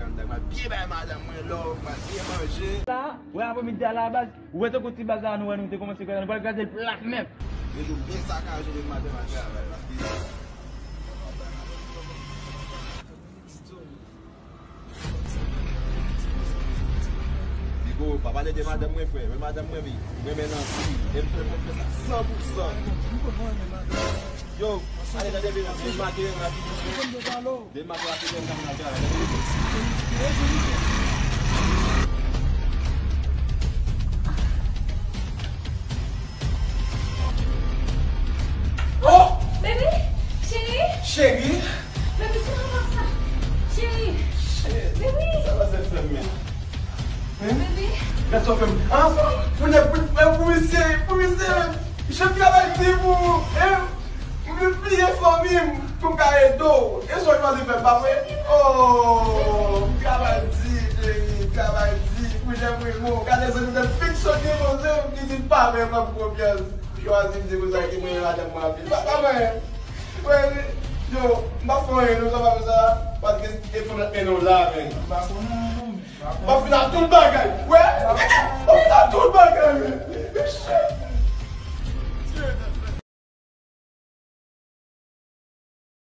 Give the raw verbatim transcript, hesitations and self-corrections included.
Anndan, m ap byen bay madanm mwen love, m ap byen manje. La, wè aprèmidi a la baz, ou wè tankou ti baz la nou wè nou te kòmanse kraze, nou pral kraze l plat menm. Yo di w byen sakaje depi maten m al travay, paske Bigo, pa pale de madanm mwen, frè. Men madanm mwen, wi. Mwen renmen l anpil. E m fè, mwen fè sa san pou san. Yo, ale tande, Bigo. Depi maten, rapid. Depi maten, rapid, mwen al travay. Oh! Baby, cheri. Cheri. Baby, sa va sa? Cheri. Cheri. Baby. Sa va, sè fè m? Hein? Baby. Gad sa w fè m. Hein? Pou nèg, pou, pou misye, pou misye. Misye travay di pou ou. Hein? M vin pliye fanmi m pou m ka ede w. E sa w chwazi fè m, pa vre? Oh, m travay di, cheri, m travay di. Pou jèm renmen w. Gade zanmi Netflix, sot gen poze, m ki di m pa vle fè m konfyans. Chwazi m se pou sa ki mwen madanm mwen anpil. Pa, pa mwen. Wè, yo, m pa fè anyen, nou sa pa fè sa. Paske e fò n ap mennen w la, men. M pa konnen, non. M ap fin ak tout bagay. Wè, m ap fin ak tout bagay, men.